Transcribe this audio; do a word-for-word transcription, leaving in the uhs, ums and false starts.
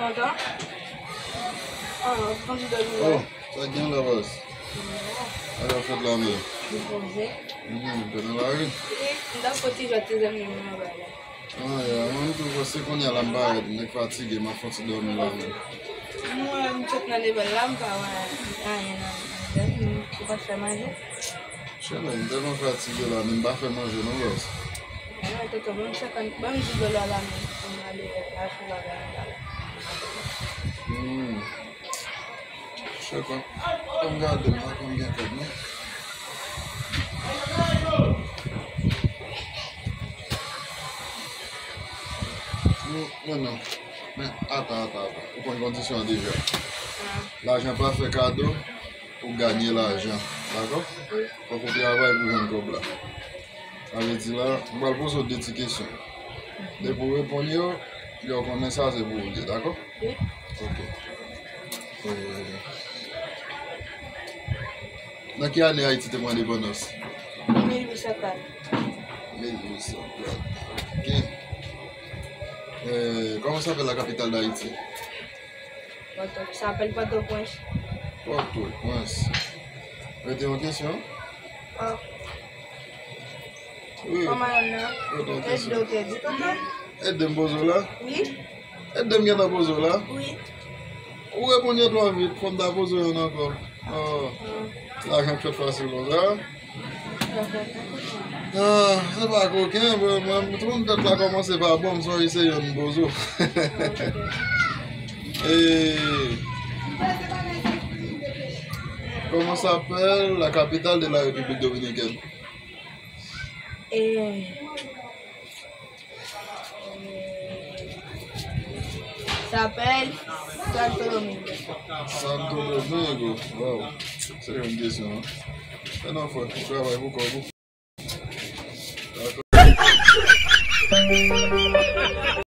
Kontan? Ah, kontan dòmi la. Oh, sa gen la, baz? Sa k ap fèt la menm? Depoze. Mhm, ou te nan lari? Wi, m t ap fè ti jwèt ti zanmi m nan bay la. Ah, ya, mwen tou, se kounye a la m parèt, m nèk fatige, m ap fè ti dòmi la menm. Mwen, m sot nan lekòl la, m pa wè anyen nan tèt, m, ou pa fè manje. Chèlè, m tèlman fatige la, men m pa fè manje non, baz. Ah, tonton, ban m senkant, ban m dis dola la, men, pou m ale achte bagay anba la. Hmm. Chèlè, ban m gade, m pa konn gen kòb, non. Hmm, non, non. Men, atan, atan, atan. Ou konn kondisyon an deja. Ah. Lajan pa fè kado. Ou ganye lajan, dakò? Wi. Fòk ou travay pou jwenn kòb la. Sa vle di la, m pral poze w de ti kesyon. Depi w reponn yo, lè w konnen sa, se pou ou li ye, dakò? Wi. Ok. Eh, nan ki ane Ayiti te pran endepandans? Mil uit san kat. Mil uit san kat. Ok. Eh, comment s'appelle la capitale d'Haïti? Pòto, sa apèl Pòtoprens. Pòtoprens. Rete yon kesyon? Ah. Wi. Kòman yon nan? Rete yon kesyon. Ede w te di, tonton? Ede m poze w la? Wi. Ede m gentan poze w la? Wi. Ou reponn yo twò vit, fò m ta poze w youn ankò. Oh. Ah. Lajan k fèt fasil konsa. Ah, se pa koken, mwen, mwen, tout moun tèt la kòmanse pa bon, m sonje se youn m poze w. Eh, comment s'appelle la capitale de la République dominicaine? Eh, S'appelle Santo Domingo. Santo Domingo. Wow. Se yon kesyon, hein? Fè nan fò, travay pou kòb ou.